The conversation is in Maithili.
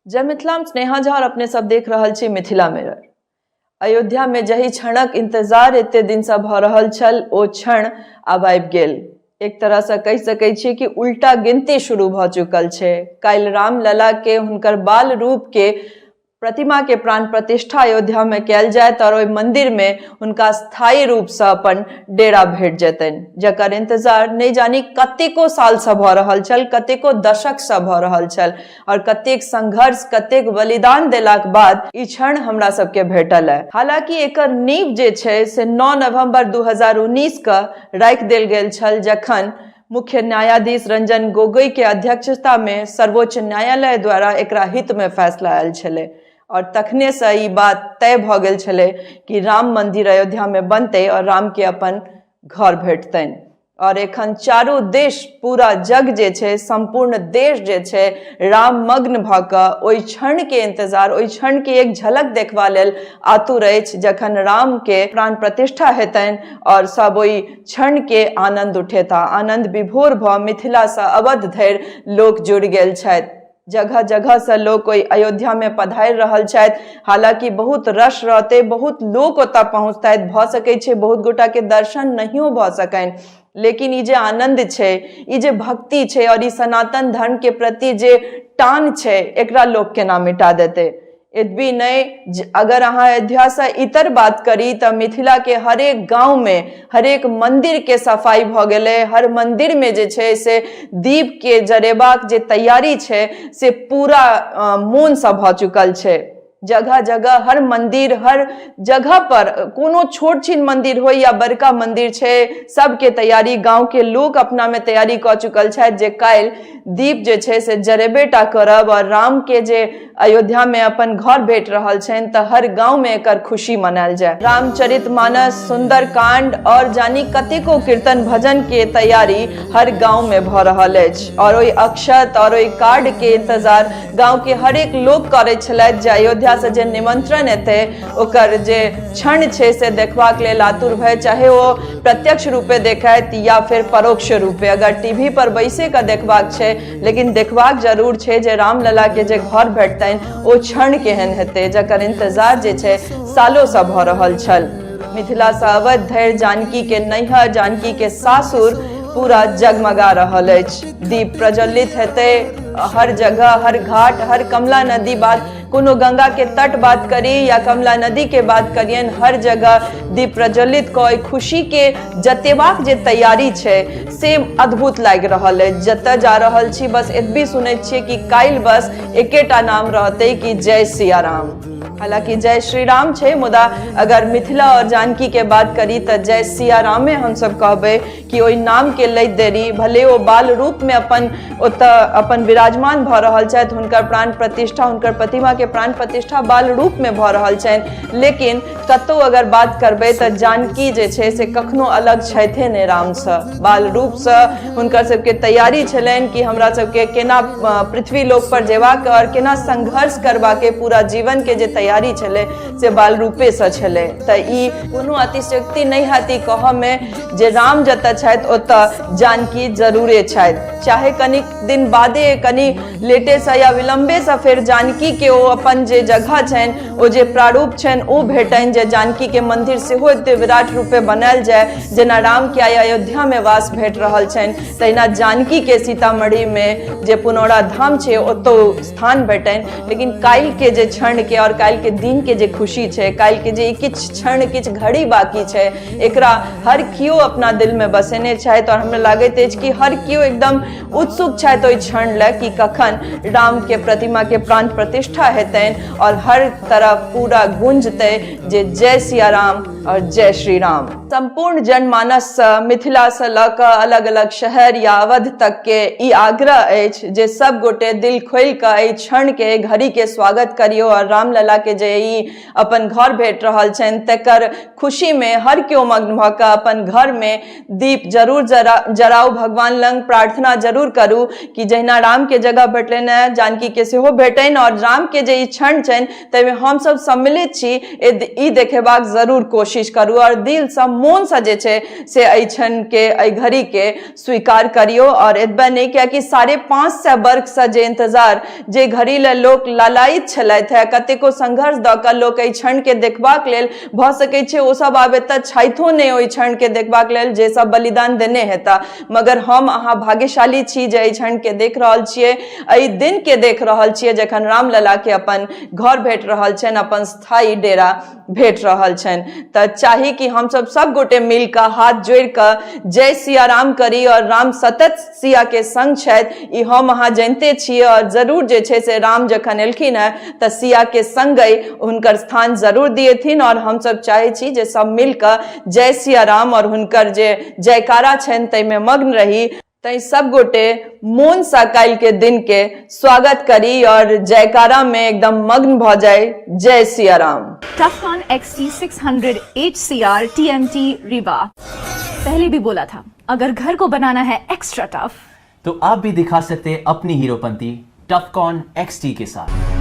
जय मिथिला, हम स्नेहा झा और अपने सब देख रहल छी मिथिला मिरर। अयोध्या में जहि क्षणक इंतजार एते दिन से भऽ रहल छल ओ क्षण आब आबि गेल। एक तरह से कहि सकै छी कि उल्टा गिनती शुरू भऽ चुकल छै। काल्हि रामलला के हुनकर बाल रूप के प्रतिमा के प्राण प्रतिष्ठा अयोध्या में कयल जायत और ओहि मंदिर में हुनका स्थायी रूप से अपन डेरा भेट जेतनि, जकर इंतजार नहि जानी कतेको साल से भऽ रहल छल, कतेको दशक से भऽ रहल छल और कतेक संघर्ष, कतेक बलिदान देलाक बाद ई क्षण हमरा सबके भेटल है। हालांकि एकर नींव जे छै से 9 नवंबर 2019 के राखि देल गेल छल, जखन मुख्य न्यायाधीश रंजन गोगोई के अध्यक्षता में सर्वोच्च न्यायालय द्वारा एकरा हित में फैसला आयल छलै और तखने से ई बात तय भऽ गेल छलै कि राम मंदिर अयोध्या में बनतै और राम के अपन घर भेटतनि। और एखन चारू देश, पूरा जग जे छै, संपूर्ण देश जे छै राममग्न भऽ कऽ ओहि क्षण के इंतजार, ओहि क्षण के एक झलक देखबा लेल आतुर अछि, जखन राम के प्राण प्रतिष्ठा हेतनि और सब ओहि क्षण के आनंद उठेता। आनंद विभोर भऽ मिथिला सँ अवध धरि लोक जुड़ि गेल छथि। जगह जगह से लोक ओहि अयोध्या में पधारि रहल छथि। हालांकि बहुत रश रहतै, बहुत लोक ओतऽ पहुँचतथि, भऽ सकै छै बहुत गोटा के दर्शन नहियो भऽ सकनि, लेकिन ई जे आनंद छै, ई जे भक्ति छै और ई सनातन धर्म के प्रति जे टान छै, एकरा लोक केना मिटा देतै। एतबी नहि, अगर अहाँ अयोध्यासँ इतर बात करी तऽ मिथिलाके हरेक गाँवमे हरेक मन्दिरके सफाइ भऽ गेलै। हर मन्दिरमे जे छै से दीपके जरेबाक जे तैयारी छै से पूरा मोनसँ भऽ चुकल छै। जगह जगह हर मन्दिर, हर जगह पर कोनो छोट छिन मन्दिर होइ या बड़का मन्दिर छै, सबके तैयारी गाँवके लोक अपनामे तैयारी कऽ चुकल छथि जे काल्हि दीप जे छै से जरेबे टा करब और राम के जे अयोध्या में अपन घर भेट रहल छनि तऽ हर गांव में एकर खुशी मनायल जाय। रामचरित मानस, सुंदर कांड और जानी कतेको कीर्तन भजन के तैयारी हर गांव में भऽ रहल अछि और ओहि अक्षत और ओहि कार्ड के इंतजार गांव के हरेक लोक करैत छलथि जे अयोध्या से जे निमंत्रण एतै ओकर जे क्षण छै से देखबाक लेल आतुर भए, चाहे ओ प्रत्यक्ष रूपे देखैत या फिर परोक्ष रूपे, अगर टीवी पर बैसे कऽ देखबाक छै, लेकिन देखबाक जरूर छै जे रामलला के जे घर भेटतनि ओ क्षण केहन हेतै, जकर इंतजार जे छै सालों सँ भऽ रहल छल। मिथिला सँ अवध धरि जानकी के नैहर, जानकी के सासुर पूरा जगमगा रहल अछि। दीप प्रज्वलित हेतै हर जगह, हर घाट, हर कमला नदी बात, कोनो गंगा के तट बात करी या कमला नदी के बात करियन, हर जगह दीप प्रज्वलित कऽ खुशी के जतेबाक जे तैयारी छै से अद्भुत लागि रहल अछि। जतऽ जा रहल छी बस एतबी सुनै छियै कि काल्हि बस एकेटा नाम रहतै कि जय सिया राम। हालांकि जय श्री राम छै, मुदा अगर मिथिला और जानकी के बात करी तऽ जय सिया रामे हमसब कहबै कि ओहि नाम के लैत देरी भले ओ बाल रूप में अपन ओतऽ अपन विराजमान भऽ रहल छथि, हुनकर प्राण प्रतिष्ठा, हुनकर प्रतिमा के प्राण प्रतिष्ठा बाल रूप में भऽ रहल छनि, लेकिन कतौ अगर बात करबै तऽ जानकी जे छै से कखनो अलग छथिए नहि रामसँ। बाल रूपसँ हुनकर सबके तैयारी छलनि कि हमरा सबके केना पृथ्वी लोक पर जेबाक और केना संघर्ष करबाके, पूरा जीवन के जे तैयारी छलै से बाल रूपेसँ छलै। तऽ ई कोनो अतिशयोक्ति नहि हैत ई कहऽमे जे राम जतऽ छथि ओतऽ जानकी जरूरे छथि। चाहे कनिक दिन बादे, कनि लेटेसँ या विलम्बेसँ फेर जानकीके ओ अपन जे जगह छनि, ओ जे प्रारूप छनि ओ भेटनि, जे जानकीके मन्दिर सेहो एते विराट रूपे बनायल जाय, जेना रामके आइ अयोध्यामे वास भेट रहल छनि तहिना जानकीके सीतामढ़ीमे जे पुनौरा धाम छै ओतौ स्थान भेटनि। लेकिन काल्हिके जे क्षणके और काल्हिके दिनके जे खुशी छै, काल्हिके जे किछु क्षण किछु घड़ी बाकी छै, एकरा हर केओ अपना दिलमे बसेने छथि और हमरा लागैत अछि कि हर केओ एकदम उत्सुक छथि ओहि क्षण लए कि कखन रामके प्रतिमाके प्राण प्रतिष्ठा हेतनि और हर तरफ पूरा गूंजतै जे जय सिया राम और जय श्री राम। संपूर्ण जनमानससँ, मिथिलासँ लऽ कऽ अलग अलग शहर या अवध तकके ई आग्रह अछि जे सब गोटे दिल खोलि कऽ एहि क्षणके, एहि घड़ीके स्वागत करियौ और रामललाके सियाके जे ई अपन घर भेट रहल छनि तकर खुशीमे हर केओ मग्न भऽ कऽ अपन घरमे दीप जरूर जराउ, भगवान लग प्रार्थना जरूर करू कि जहिना रामके जगह भेटलनि हेँ जानकीके सेहो भेटनि आओर रामके जे ई क्षण छनि ताहिमे हमसभ सम्मिलित छी, ई देखेबाक जरूर कोशिश करू आओर दिलसँ मोनसँ जे छै से एहि क्षणके एहि घड़ीके स्वीकार करियौ। आओर एतबे नहि, कियाकि 550 वर्षसँ जे इंतजार जे घड़ी लए लोक लालायित छलथि हेँ, कतेको संघर्ष दऽ कऽ लोक एहि क्षणके देखबाक लेल, भऽ सकै छै ओ सब आब एतऽ छथिओ नहि ओहि क्षणके देखबाक लेल जे सब बलिदान देने हेता, मगर हम अहाँ भाग्यशाली छी जे एहि क्षणके देख रहल छियै, एहि दिनके देख रहल छियै जखन रामललाके अपन घर भेट रहल छनि, अपन स्थायी डेरा भेट रहल छनि। तऽ चाही कि हमसब सब गोटे मिल कऽ हाथ जोड़ि कऽ जय सिया राम करी और राम सतत सिया के संग छथि ई हम अहाँ जनिते छियै और जरूर जे छै से राम जखन एलखिन हेँ तऽ सिया के संगहि हुनकर स्थान जरूर दिएथिन और हमसब चाहै छी जे सब मिल कऽ जय सिया राम और हुनकर जे जयकारा छनि ताहिमे मग्न रही। तैं सब गोटे मोनसँ काल्हिके दिनके स्वागत करी और जयकारा में एकदम मग्न भऽ जाय। जय Siya Ram. Tufcon XT600 HCR TMT Rewa। पहले भी बोला था, अगर घर को बनाना है एक्स्ट्रा टफ तो आप भी दिखा सकते हैं अपनी हीरोपंती टफकॉन XT के साथ।